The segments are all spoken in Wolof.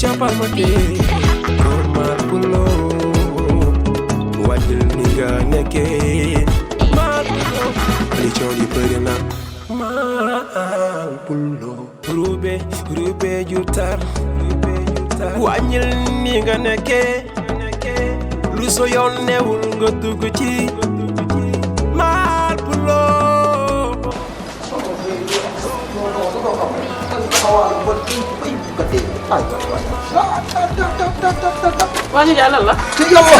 Jàppal ma kii Mar Pulo wàññil ni nga nekkee Mar Pulo li coow li bëri na Mar Pulo rube ju tar wàññil ni nga nekkee lu so yoon newul nga dugg ci Mar Pulo waa ñu jaay lan la. te yàlla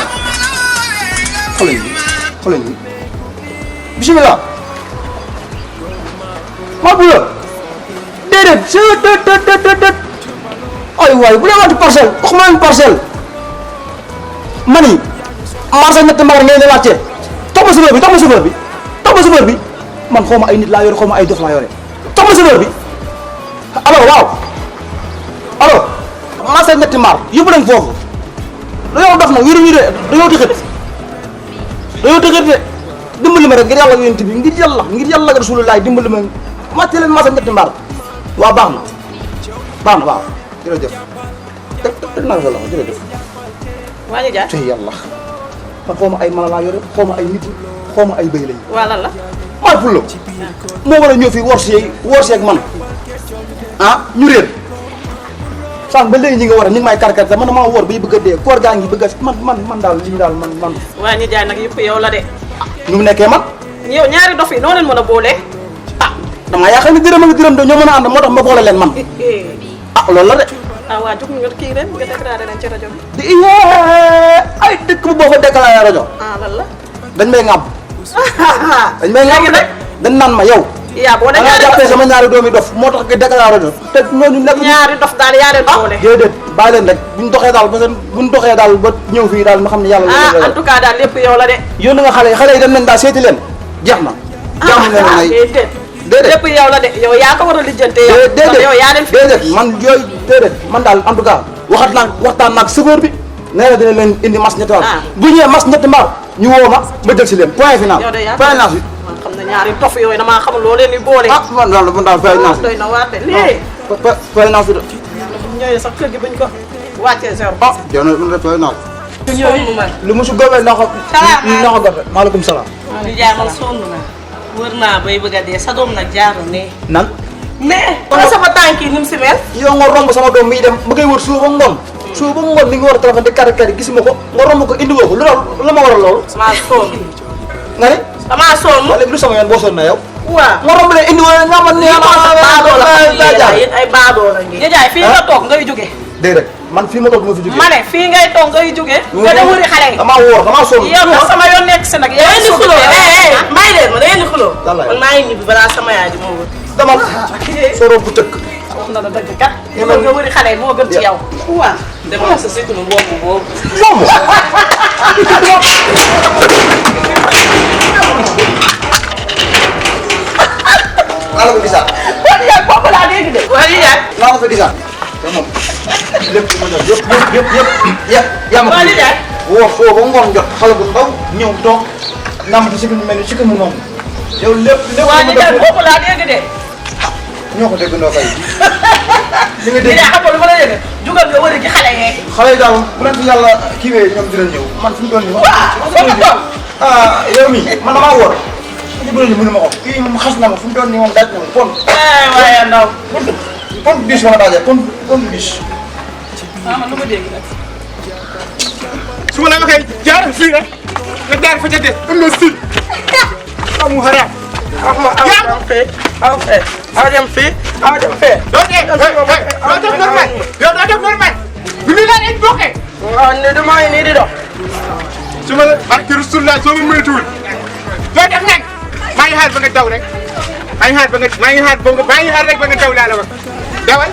xoolal yi bisimilah. maa bu la déedéet ay waay bu dee waati parcelle waxuma leen parcelle mani marché ñetti mbaar ngeen di laajte topp ma chauffeur bi man xaw ma ay nit laa yore xaw ma ay dof laa yore topp ma chauffeur bi allo waaw allo marché ñetti mbaar yóbbu nañ foofu dañoo dof nag wéru de dañoo tëxët de dimbali ma rek ngir yàlla yonent bi ngir yàlla Rasulullah dimbali ma màcce leen marché ñetti mbaar waaw baax na waaw jërëjëf teg naa sa loxo jërëjëf. waa ñu jaay te yàlla man xaw ma ay mala laa yore xaw ma ay nit xaw ma ay bëy lañu. waa lan la. Mar Pulo moo war a ñëw fii wor si ak man ah ñu réer sànq ba léegi ñi nga war a ñu ngi may karkar man damaa wor bay bëgg a dee koor gaa ngi bëgg a man daal lii daal man. waa ñu jaay nag yëpp yow la de. ñu mu nekkee man. yow ñaari dof yi noo leen mën a boole. ah damaa yaakaar ni dërëm ak dërëm de ñoo mën a ànd moo tax ma boole leen man ah loolu la de. ah waa jóg nga kii ren nga déclaré leen ci rajo bi. ay dëkk bu boo fa déclaré rajo. ah lan la. dañ may ŋàbb. dañ may ŋàbb de dañ naan ma yow. yaa boo de ñaari jàppee sama ñaari doomi dof moo tax nga déclaré rajo te ñooñu nekk. ñaari dof daal yaa leen boole. déedéet bàyyi leen rek buñ doxee daal ba ñëw fii daal ma xam ne yàlla. en tout cas daal lépp yow la de. yónni nga xale yi dem nañ daal seeti leen jeex na. jaamu leen ay déedéet lépp yow la de yow yaa ko war a lijjante yow. déedéet yow yaa leen fi déedéet man yooyu déedéet man daal en tout cas waxtaan naag chauffeur bi nee na dina leen indi mas ñetti mbaar bu ñëwee mas ñetti mbaar ñu woo ma jël si leen point final. yow de yaa point final bi. man xam na ñaari tof yooyu damaa xamul loo leen di boole. ah man daal point final. doy na waar de lii. point final bi de. yàlla bu ñëwee sax kër gi buñ ko wàccee zéro. ah jërë nga point final. su ñëwee mu mën. lu mu su góobee na ko. salaamaaleykum na ko góobee maaleykum salaam. di jaay man sonn naa wër naa bay bëgg a dee sa doom nag jaaru ne nan. mais wala sama tànk yi ni mu si mel. yow nga romb sama doom miy dem ma koy wër suba ba ngoon mi ngi war a téléphone di kari gisuma ko nga romb ko indi woo ko lu ma waral loolu. damaa sonn nga ni. damaa sonn. wala léegi lu sama yoon boo sonn na yow. waaw nga romb leen indi woo nga man nii ay baadoo la ngi jaay fii nga toog ngay jóge déedéet man fii ma toog ma fi jógee. ma ne fii ngay toog ngay jóge nga dem wëri xale yi. damaa wóor damaa sonn. yow nag sama yoon nekk si nag. da ngeen di xuloo may leen ma da ngeen di xuloo. wallaay man maa ngi ñibbi balaa sama yaay di moo wër. dama soro bu tëkk. wax na la dëgg kat. demal nga wëri xale yi moo gën ci yow. waaw demal sa sikku nu bopp boobu. moom. naa la ko gisaat. kon yow kooku laa dégg de. waa di jaay. naa la ko gisaat. te moom lépp lu ma jox yëpp yaa ma ko. waa di jaay. woo foo ba ngoon jot xale bu ndaw ñëw toog namatu si mu mel ni si mu noonu yow lépp waa di jaay kooku laa dégg de. ñoo ko déggandoo kay. li nga di dégg jaay xam nga lu ma la yëg jugal nga wëri ci xale yeeg. xale yi daal bu leen fi yàlla kiiwee ñoom dinañ ñëw man fi mu toll nii. waaw ba nga toog. ah yow mii man damaa wóor. ñu bëri ñu mënu ma ko. kii moom xas na ma fu mu toll nii moom daaj na ma pont. waaye ndaw. pont bis ma la daajee pont bis. ah man lu ma dégg nag. su ma la waxee jaar fii rek nga jaar fa ca des am na si amu xaraam. aw dem fee aw dem fee. doo def normal yow doo def normal bu ñu laa leen bokkee. waaw ne damaa ngi nii di dox. su ma la barke Rasulullah soo ma moytuwul doo def nag maa ngi xaar ba nga daw rek maa ngi xaar rek ba nga daw laa la wax dawal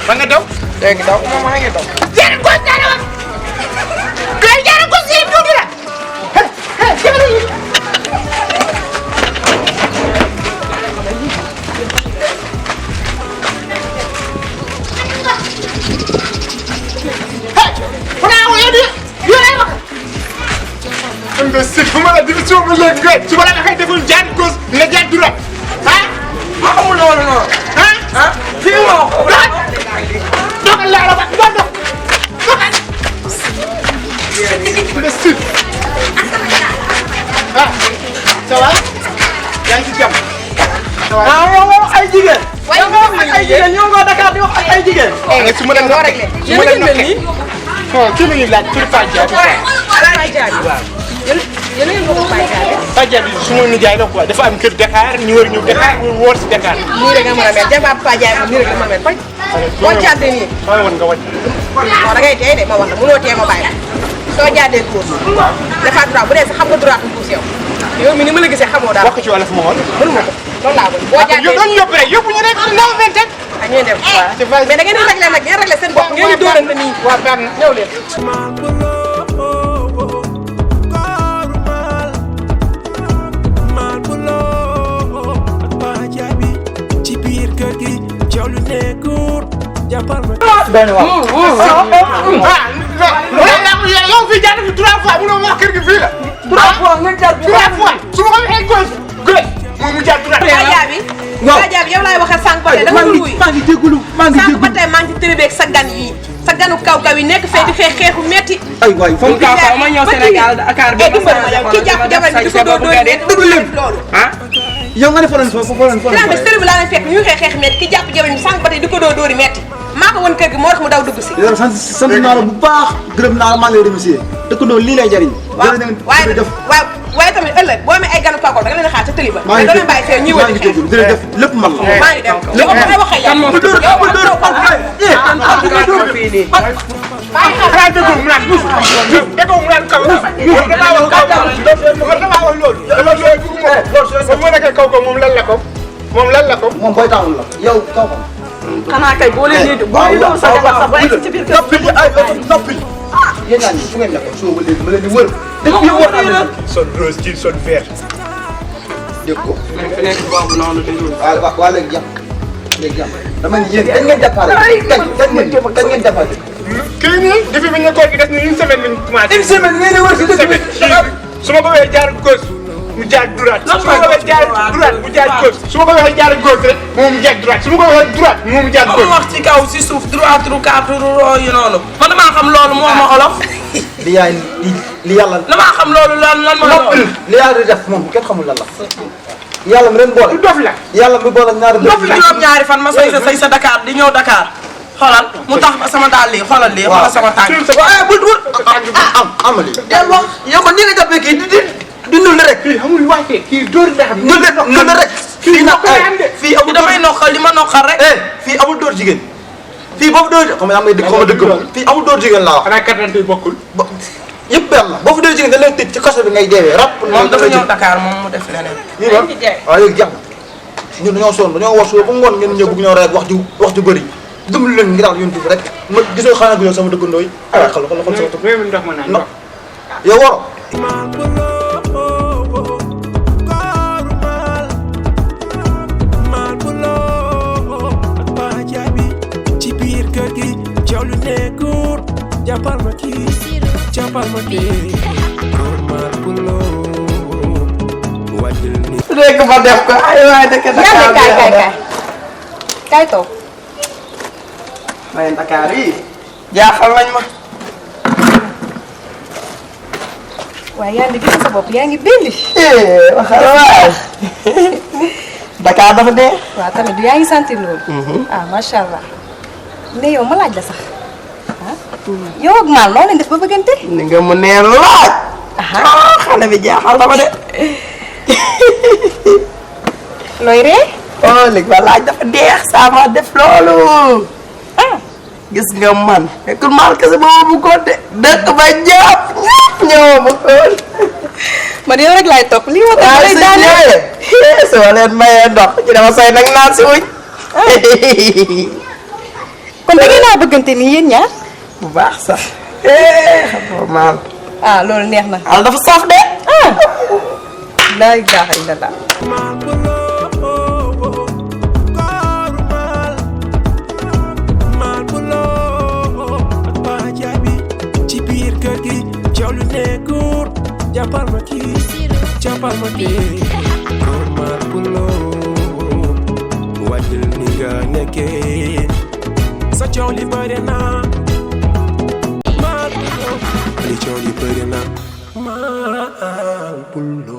ba nga daw. léegi daw moom maa ngi daw. jaar ko dara wax kay jaar ko si tuuti la imbécile fu ma la di suuf ba léegi nga su ma la waxee deful jaar gauche nga jaar droite ah. ma xamul loolu noonu. ah fii ma wax ko. doxal laa la ba dox doxal. imbécile. ah ça va yaa ngi ci jàmm. ça va ah yow nga wax ay jigéen. yow nga wax ay jigéen ñoo nga Dakar di wax ak ay jigéen. su ma la nokkee su ma la nokkee kii la ñuy laaj tur Fadia bi. Fadia bi suma nijaay la quoi dafa am kër Dakar ñu war ñu Dakar ñu wóor si Dakar. nii rek nga mën a mel jabaab Fadia moom nii rek la mën a mel faj. boo jàddee nii. maa woon nga wàññi. non da ngay tey de ma wax la mënoo tee ma bàyyi soo jàddee gauche. dafa droit bu dee sax xam nga droit bu gauche yow. yow mi ni ma la gisee xamoo daal. wax ko ci wàllu fu ma xool. mënuma ko loolu laa bëgg. boo jàddee yow doon yóbbu rek yóbbu ñu rek ndaw benn teg. ah ñooy dem waaw mais da ngeen di réglé nag ngeen réglé seen bopp ngeen di dóorante nii. waaw baax na ñëw leen. doy na waaw. yow fii jaar fi 3 fois mënoo wax kër gi fii la. 3 fois ngeen jaar 3 fois su ma ko waxee gauche moom mu jaar droite. Fadia bi. waaw Fadia bi yow laay waxee sànq ba tey da nga dul wuy. maa ngi jégalu maa ngi sànq ba jégalu. tey maa ngi ci tërëbeeg sa gan yii sa ganu kaw-kaw yi nekk fee di xeex xeexu metti. ay waay fan. kaw kaw ma ñëw Sénégal Dakar bi. dimbali ma yow ki jàpp jabar bi di ko dóor dóor dëgg leen. loolu. yow nga ne fa leen fa leen fa dinaa ne sëriñ bi laa leen fekk ñuy xeex xeex metti ki jàpp jabar bi sànq ba tey di ko dóor dóori metti maa ko woon kër gi moo tax mu daw dugg si. yow sant naa la bu baax gërëm naa la maa ngi lay remercier dëkkandoo lii lay jariñ. waaye tamit ëllëg boo amee ay ganu kaw da nga leen a xaar ca tëli ba. maa ngi doo leen bàyyi fee ñuy wër di xeex. jërëjëf lépp man la. maa ngi dem li ma koy waxee yow. bu dóor bu dóor xanaa déggoo mu naan déggoo mu naan kaw damaa wax kaw damaa wax loolu. dama loolu bëgg moom nekkee kaw ko moom lan la ko moom lan la ko. moom booy taawul la yow kaw ko. xanaa kay boo leen di boo leen di sa jabar sax ba egg ci biir kër. noppil ay noppil. yéen ñaan ñi fu ngeen nekkoon suba ba léegi ma leen di wër. dëkk bi wër naa sol rose ci sol vert. dégg ko. fenêtre boobu noonu dañuy. waa léegi jàpp léegi jàpp dama ni yéen kañ ngeen jàppaale kañ ngeen jàppaale. kii nii depuis bi ñu koor gi des ni une semaine lañ commencé. une semaine ngeen di wër si dëkk bi. su ma ko waxee jaar gauche mu jaar droite su ma ko waxee jaar droite mu jaar gauche su ma ko waxee jaar gauche rek moom mu jaar droite su ma ko waxee droite moom mu jaar amul gauche. wax ci kaw si suuf droit carte yu noonu. man damaa xam loolu mu wax ma olof. li yaay li yàlla. damaa xam loolu lan ma loolu. li yàlla di def moom kenn xamul lan la. yàlla mi leen boole. du dof la. yàlla mi boole ñaari dof li juróom-ñaari fan ma say sa Dakar di ñëw Dakar. xoolal mu tax ba sama daal lii xoolal lii xoolal sama tànk. waaye bul bul amali. del wax yow man nii nga jàppee kii di nul rek. kii xamul wàcce kii dóor la xam. nul rek. fii nag fii amul damay noqal li ma noqal rek. fii amul dóor jigéen. fii boo fi dóor xam nga yaa ngi dëgg xaw ma dëgg fii amul dóor jigéen laa wax. xanaa carte d'identité bokkul. yëpp benn la boo fi dóor jigéen da lay tëj ci kaso bi ngay deewee rap. moom dafa ñëw Dakar moom mu def leneen. nii la waaw léegi jàpp ñun dañoo sonn dañoo war suba ba ngoon ngeen ñëw bëgg ñoo rek wax ju bëri dimbali leen ngir daal yoon tuuti rek ma gisoo xanaa gu yow sama dëkkandoo yi ay xal sama tëb même ndox ma naan ndox. yow waro dégg ma def ko ay waay dëkk Dakar kaay toog. may Dakar yi jaaxal nañ ma. waaye yaa ngi gis sa bopp yaa ngi belli. waxal waay. Dakar dafa dee. waaw tamit du yaa ngi sentir loolu. ah macha allah. ne yow ma laaj la sax ah. yow ak Maal noo leen def ba bëggante. ni nga mu nee laaj. xale bi jaaxal na ma de. looy ree. oh léegi ba laaj dafa deex sama def loolu. gis nga man nekkul Maal kese boobu bu ko de dëkk ba ñëpp ñëw ma xool. man yow rek laay topp lii moo tax lay daane. su ma leen mayee ndox ci dama say nag naan si wuñ. kon da ngeen a bëggante nii yéen ñaar. bu baax sax. xam nga Maal. ah loolu neex na. Maal dafa saf de. laa ilaaha illallah. ci biir kër gi coow lu nekkul jàppal ma kii jàppal ma kii normal pulo wàññil ni nga nekkee sa coow li bëri na maa pulo li coow li bëri na maa pulo